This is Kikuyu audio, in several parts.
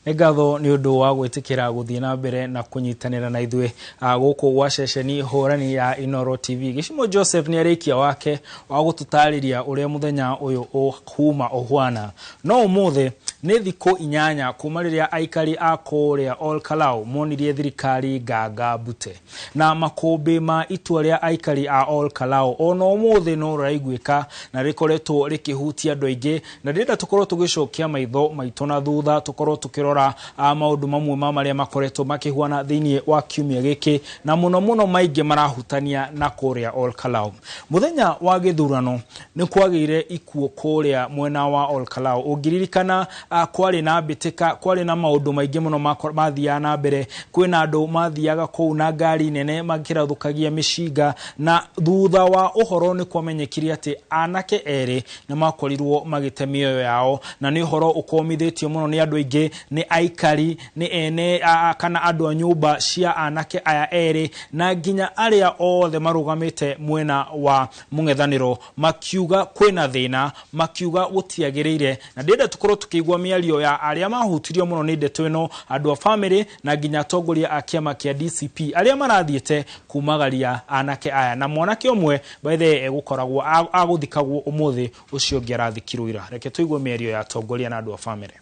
Nĩ ngatho nĩ ũndũ wa gwĩtĩkĩra gũthiĩ na mbere na kũnyitanĩra na ithuĩ gũkũ gwa ceceni hũrani ya Inoro TV. Gĩcimo Joseph nĩ arĩkia wake wa gũtũtarĩria ũrĩa mũthenya ũyũ ũhuma ũhuana. No ũmũthĩ nĩ thikũ 8 kuma rĩrĩa aikari a kũrĩa Ol Kalou monirie thirikari nganga mbute. Na makũmbĩ ma itua rĩa aikari a Ol Kalou ona ũmũthĩ no rĩraiguĩka na rĩkoretwo rĩkĩhutia andũ aingĩ, na ndĩrenda tũkorwo tũgĩcokia maitho maitũ na thutha, tũkorwo tũkĩrora maũndũ mamwe ma marĩa makoretwo makĩhuana thĩinĩ wa kiumia gĩkĩ, na mũno mũno maingĩ marahutania na kũrĩa Ol Kalou. Mũthenya wa gĩthurano nĩ kwagĩire ikuũ kũrĩa mwena wa Ol Kalou. Ũngĩririkana, kwarĩ na mbĩtĩka, kwarĩ na maũndũ maingĩ mũno mathiaga na mbere. Kwĩna andũ mathiaga kũu na ngari nene makĩrathũkagia mĩcinga, na thutha wa ũhoro nĩ kwamenyekire atĩ anake erĩ nĩ makorirwo magĩte mĩoyo yao, na nĩ ũhoro ũkomithĩtio mũno nĩ andũ aingĩ, nĩ aikari, nĩ ene, kana andũ a nyũmba cia anake aya erĩ, na nginya arĩa othe marũgamĩte mwena wa mũng'ethanĩro makiuga kwĩna thĩna, makiuga gũtiagĩrĩire. Na ndĩrenda tũkorwo tũkĩigua mĩario ya arĩa mahutirio mũno nĩ ndeto ĩno, andũ a famĩlĩ na nginya atongoria a kĩama kĩa DCP arĩa marathiĩte kumagaria anake aya. Na mwanake ũmwe by the way egũkoragwo agũthikagwo ũmũthĩ, ũcio ũngĩ arathikirwo ira. Reke tũigue mĩario ya atongoria na andũ a famĩlĩ.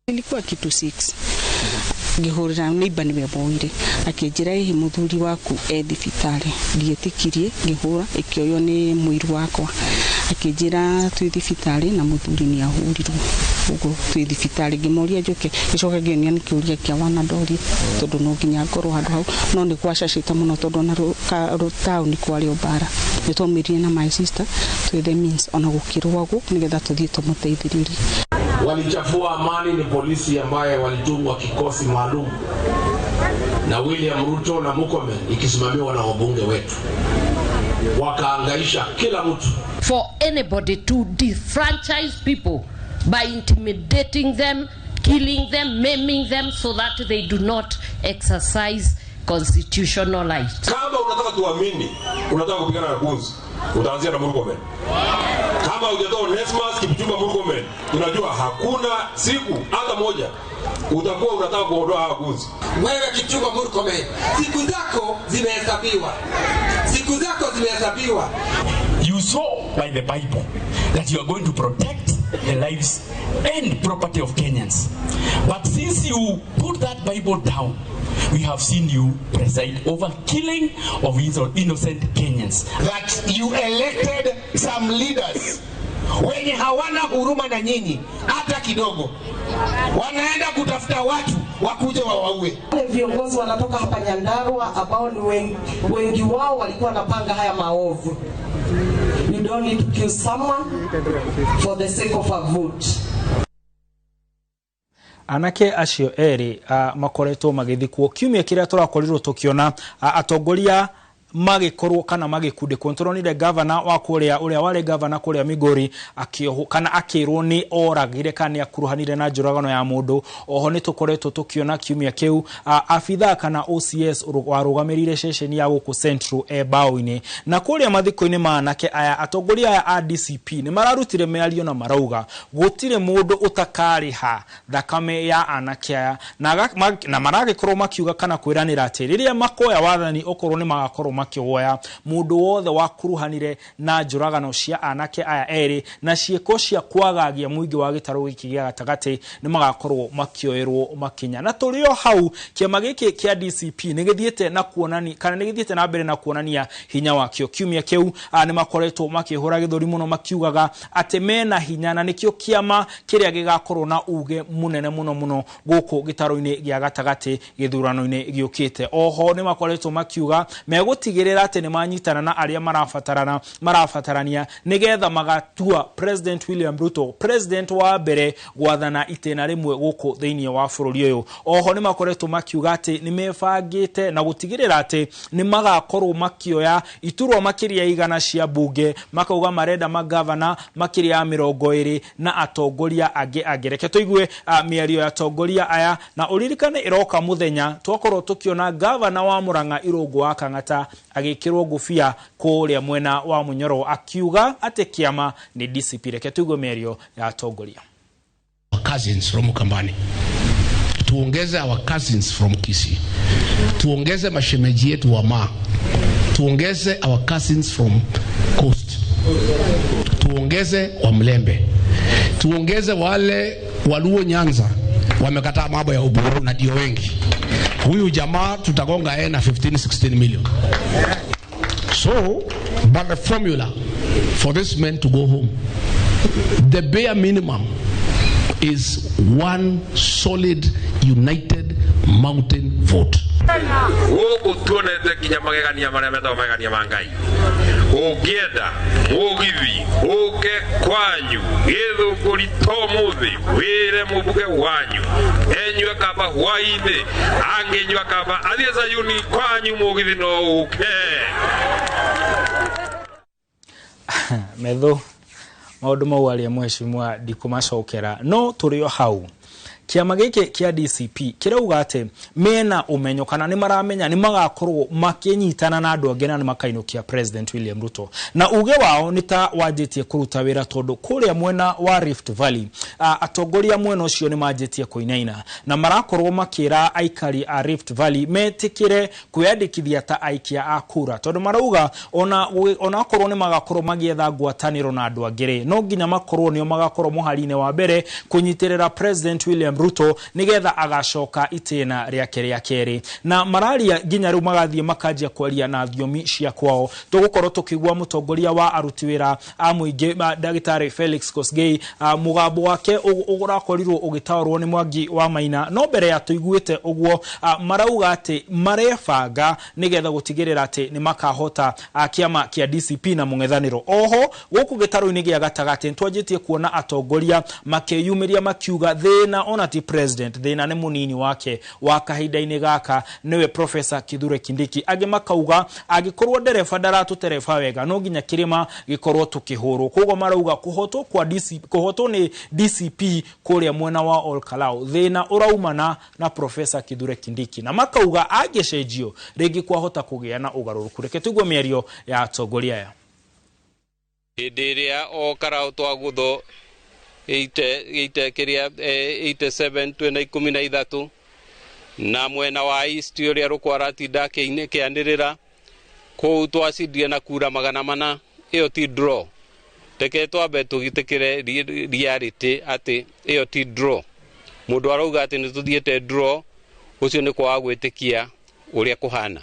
Ilikuwa kitu 6 ngĩhũrĩra neighbor nĩwe woire akĩnjĩra, ĩhĩ mũthuri waku e thibitarĩ. Ndietĩkirie, ngĩhũra ĩkĩoywo nĩ mũiru wakwa akĩnjĩra twĩ thibitarĩ na mũthuri nĩ ahũrirwo, ũguo twĩ thibitarĩ. Ngĩmoria njoke, ngĩcoka ngĩonia nĩ kĩũria kĩa wanandoria tondũ no nginya ngorwo handũ hau, no nĩ gwacacĩte mũno tondũ ona taũni kwarĩ o mbara. Nĩ twaumĩrire na my sister twethe means ona gũkĩrũagwo nĩgetha tũthiĩ tũmũteithĩrĩrie. Walichafua amani ni polisi ambaye walitumwa kikosi maalum na William Ruto na Murkomen ikisimamiwa na wabunge wetu, wakaangaisha kila mtu. For anybody to disfranchise people by intimidating them, killing them, maiming them so that they do not exercise constitutional rights. Kama unataka tuamini, unataka kupigana na goons, utaanzia na Murkomen. Kama hujatoa Onesmus Kipchumba Murkomen, tunajua hakuna siku hata moja utakuwa unataka kuondoa hawa goons. Wewe Kipchumba Murkomen, siku zako zimehesabiwa. Siku zako zimehesabiwa. You saw by the Bible that you are going to protect the lives and property of Kenyans. But since you put that Bible down, we have seen you preside over killing of innocent Kenyans. That you elected some leaders wenye hawana huruma na nyinyi hata kidogo, wanaenda kutafuta watu wakuje wawaue. Wale viongozi wanatoka hapa Nyandarua ambao ni wengi wao walikuwa wanapanga haya maovu. You don't need to kill someone for the sake of a vote. Anake acio erĩ makoretwo magĩthikwo kiumia kĩrĩa tũrakorirwo tũkĩona atongoria magĩkorwo kana magĩkundĩkwo. Nĩtũronire gavana wa kũrĩa, ũrĩa warĩ gavana kũrĩa Migori akĩohwo kana akĩrwo nĩ oragire kana nĩ akuruhanire na njũragano ya mũndũ. Oho nĩtũkoretwo tũkĩona kiumia kĩu abithaa kana OCS warũgamĩrĩire ceceni ya gũkũ Central e mbaũ-inĩ. Na kũrĩa mathiko-inĩ ma anake aya, atongoria aya a DCP nĩ mararutire mĩario na marauga gũtirĩ mũndũ ũtakarĩha thakame ya anake aya, na maragĩkorwo makiuga kana kwĩranĩra atĩ rĩrĩa makoya wathani okorwo nĩ magakorwo makĩwoya, mũndũ wothe wakuruhanire na njũragano cia anake aya erĩ na ciĩko cia kwagagia mũingĩ wa gĩtarũ gĩkĩ gĩa gatagatĩ nĩ magakorwo makĩoerwo makinya. Na tũrĩ o hau, kĩama gĩkĩ kĩa DCP nĩ gĩthiĩte na kuonania kana nĩ gĩthiĩte na mbere na kuonania hinya wakĩo. Kiumia kĩu nĩ makoretwo makĩhũra gĩthũri mũno makiugaga atĩ mena hinya na nĩkĩo kĩama kĩrĩa gĩgakorwo na uge mũnene mũno mũno gũkũ gĩtarũ-inĩ gĩa gatagatĩ gĩthurano-inĩ gĩũkĩte. Oho nĩ makoretwo makiuga megũtigĩrĩra atĩ nĩ manyitana na arĩa marabatarania nĩgetha magatua President William Ruto president wa mbere gwathana itĩna rĩmwe gũkũ thĩinĩ wa bũrũri ũyũ. Oho nĩ makoretwo makiuga atĩ nĩ mebangĩte na gũtigĩrĩra atĩ nĩ magakorwo makĩoya iturwa makĩria 100 cia mbunge, makauga marenda magavana makĩria ya 20 na atongoria angĩ angĩ. Reke tũigue mĩario ya atongoria aya, na ũririkane ĩroka mũthenya twakorwo tũkĩona gavana wa Murang'a Irũngũ wa Kang'ata agĩkĩrwo ngũbia kũrĩa mwena wa Munyoro akiuga atĩ kĩama nĩ DCP. Reke tũigue mĩario ya atongoria. Cousins from Ukambani. Tuongeze our cousins from Kisii, tuongeze mashemeji yetu wa Maa, tuongeze our cousins from Coast, tuongeze wa Mlembe, tuongeze wale Waluo Nyanza wamekataa mambo ya Oburu na ndio wengi. Huyu jamaa tutagonga yeye na 15 16 million. So, but the formula for this man to go home, the bare minimum is one solid united mountain vote. Gũkũ tuonete nginya magegania marĩa metagwo magegania ma Ngai. Ũngĩenda mũgithi ũke kwanyu Gĩthũngũri to mũthĩ, wĩre mũmbunge wanyu enyue kaba hwainĩ, angĩnyua kaba athiĩ Zayuni kwanyu, mũgithi no ũke. Metho maũndũ mau arĩa mheshimiwa ndikũmacokera, no tũrĩ o hau. Kĩama gĩkĩ kĩa DCP kĩrauga atĩ mena ũmenyo kana nĩ maramenya nĩ magakorwo makĩnyitana na andũ angĩ na nĩ makainũkia President William Ruto, na uge wao nĩ ta wanjĩtie kũruta wĩra tondũ kũrĩa mwena wa Rift Valley atongoria mwena ũcio nĩ manjĩtie kũinaina na marakorwo makĩra aikari a Rift Valley metĩkĩre kwĩyandĩkithia ta aikia a kura, tondũ marauga ona onakorwo nĩ magakorwo magĩetha ngwatanĩro na andũ angĩ rĩ, no nginya makorwo nĩo magakorwo mũhari-inĩ wa mbere kũnyitĩrĩra President William Ruto nigetha agacoka itĩna rĩake rĩa kerĩ. Na mararia nginya rĩu magathiĩ makanjia kwaria na thiomi cia kwao. Tũgũkorwo tũkĩigua mũtongoria wa aruti wĩra a mũingĩ ndagĩtarĩ Felix Kosgei, mũgambo wake ũrakorirwo ũgĩtaũrwo nĩ Mwangi wa Maina. No mbere ya tũiguĩte ũguo, marauga atĩ marebanga nigetha gũtigĩrĩra atĩ nĩ makahota kĩama kĩa DCP na mũng'ethanĩro. Oho gũkũ gĩtarũ-inĩ gĩa gatagatĩ nĩtwanjĩtie kuona atongoria makĩyumĩria makiuga thĩna ona ti president, thĩna nĩ mũnini wake wa kahinda-inĩ gaka nĩwe Professor Kithure Kindiki. Angĩ makauga angĩkorwo ndereba ndaratũtereba wega no nginya kĩrĩma gĩkorwo tũkĩhũrwo. Koguo marauga kũhotwo kwa DCP, kũhotwo nĩ DCP kũrĩa mwena wa Ol Kalou thĩna ũraumana na Professor Kithure Kindiki, na makauga angĩcenjio rĩngĩ kwahota kũgĩa na ũgarũrũku. Reke tũigue mĩario ya atongoria aya. Hĩndĩ ĩrĩa o Karau twagũthwo 87 twĩna 13 na mwena wa East ũrĩa Rũkũ aratinda akĩanĩrĩra kũu twacindire na kura 400, ĩyo ti draw. Reke twambe tũgitĩkĩre reality atĩ ĩyo ti draw. Mũndũ arauga atĩ nĩ tũthiĩte draw, ũcio nĩ kwaga gwĩtĩkia ũrĩa kũhana.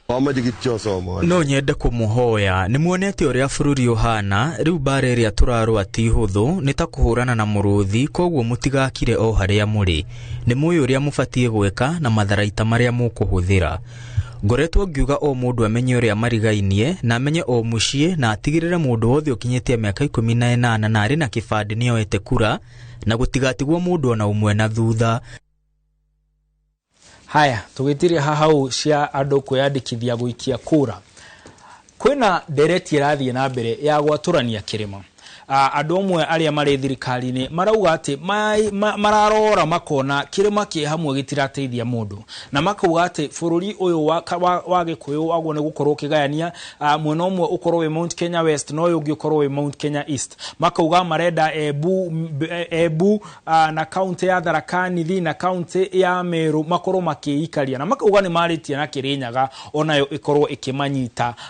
No nyende kũmũhoya nĩ muonete ũrĩa bũrũri ũhana rĩu, mbara ĩrĩa tũrarũa ti hũthũ, nĩ ta kũhũrana na mũrũthi, koguo mũtigakire o harĩa mũrĩ. Nĩ mũĩ ũrĩa mũbatiĩ gwĩka na matharaita marĩa mũkũhũthĩra. Ngoretwo ngiuga o mũndũ amenye ũrĩa marigainie na amenye o mũciĩ na atigĩrĩre mũndũ wothe ũkinyĩtie mĩaka 18 na arĩ na kĩbandĩ nĩoete kura na gũtigatigwo mũndũ ona ũmwe na thutha. Haya, tũgĩtiria hahau cia andũ kwĩyandĩkithia gũikia kura. Kwĩna ndereti ĩrathiĩ na mbere ya gwatũrania kĩrĩma. Andũ amwe arĩa marĩ thirikari-inĩ marauga atĩ mararora makona kĩrĩma kĩ hamwe gĩtirateithia mũndũ, na makauga atĩ bũrũri ũyũ wa Gĩkũyũ waguo nĩ gũkorwo ũkĩgayania, mwena ũmwe ũkorwo wĩ Mount Kenya West na ũyũ ũngĩ ũkorwo wĩ Mount Kenya East. Makauga marenda Embu na kaunti ya Tharaka Nithi na kaunti ya Meru makorwo makĩikaria, na makauga nĩ marĩtie na Kĩrĩnyaga onayo ĩkorwo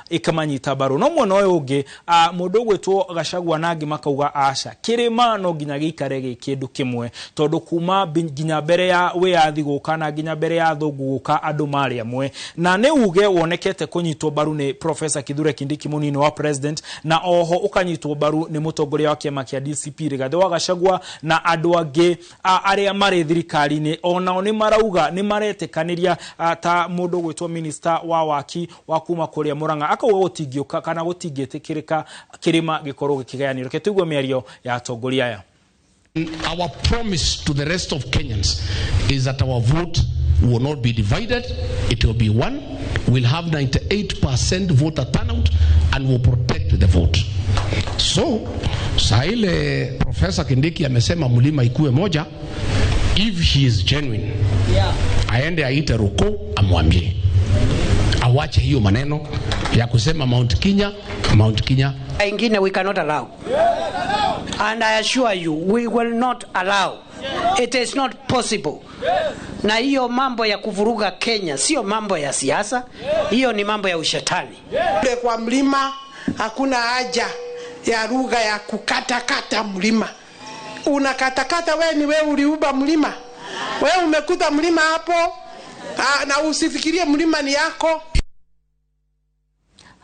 ĩkĩmanyita mbaru. No mwena ũyũ ũngĩ mũndũ ũgwĩtwo Gachagua na angĩ makauga aca, kĩrĩma no nginya gĩikare gĩ kĩndũ kĩmwe, tondũ kuma nginya mbere ya wĩyathi gũka na nginya mbere ya athũngũ gũka andũ marĩ amwe. Na nĩ uge wonekete kũnyitwo mbaru nĩ Professor Kithure Kindiki mũnini wa president, na oho ũkanyitwo mbaru nĩ mũtongoria wa kĩama kĩa DCP Rigathĩ wa Gachagua na andũ angĩ arĩa marĩ thirikari-inĩ. Onao nĩ marauga nĩ maretĩkanĩria, ta mũndũ ũgwĩtwo minister wa waki wa kuma kũrĩa Murang'a akauga gũtingĩũka kana gũtingĩtĩkĩrĩka kĩrĩma gĩkorwo gĩkĩgayanio. Reke tũigue mĩario ya atongoria aya. Our promise to the rest of Kenyans is that our vote will not be divided, it will be one. We'll have 98% voter turnout and we'll protect the vote. So, saa ile Professor Kindiki amesema mlima ikue moja, if he is genuine, yeah, aende aite Ruko amwambie awache hiyo maneno ya kusema Mount Kenya, Mount Kenya. Ingine we cannot allow. And I assure you, we will not allow. It is not possible Na hiyo mambo ya kuvuruga Kenya sio mambo ya siasa, hiyo ni mambo ya ushetani. Kule kwa mlima hakuna haja ya lugha ya kukatakata mlima. Unakatakata wewe, ni wewe uliuba mlima, wewe umekuta mlima hapo, na usifikirie mlima ni yako.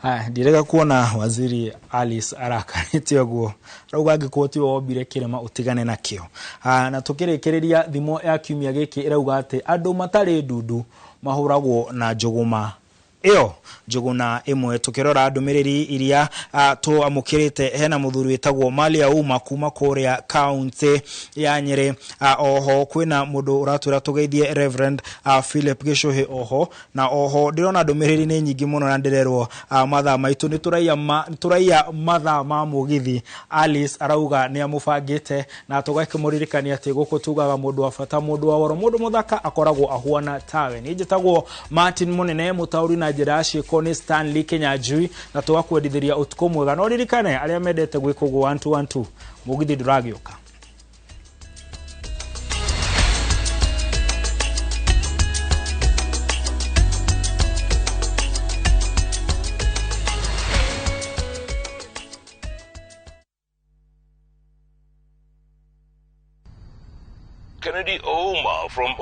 Haya, ndirega kuona waziri Alice arakarĩte ũguo arauga angĩkorwo tiwe wombire kĩrĩma ũtigane nakĩo. Na tũkĩrĩkĩrĩria thimo ya kiumia gĩkĩ ĩrauga atĩ andũ matarĩ ndundu mahũragwo na njũgũma ĩyo njũgũna ĩmwe. Tũkĩrora ndũmĩrĩri iria tũamũkĩrĩte, hena mũthuri wĩtagwo Malia Uma kuma kũrĩa kaunti ya Nyĩrĩ. Oho kwĩna mũndũ ũratwĩra tũgeithie Reverend Philip Gĩcũhĩ oho, na oho ndĩrona ndũmĩrĩri nĩ nyingĩ mũno na ndĩrerwo mathaa maitũ nĩ tũraiya mathaa ma mũgithi. Alice arauga nĩ amũbangĩte na tũgakĩmũririkania atĩ gũkũ tugaga mũndũ wa bata, mũndũ wa woro, mũndũ mũthaka akoragwo ahuana tawe. Niĩ njĩtagwo Martin Mũnene, mũtaũri na njĩra ya ciĩko nĩ Stanley Kinyanjui, na tũgakwendithĩria ũtukũ mwega. No ririkane arĩa mendete gwĩka ũguo 1212 mũgithi ndũragĩũka. Kennedy Ouma from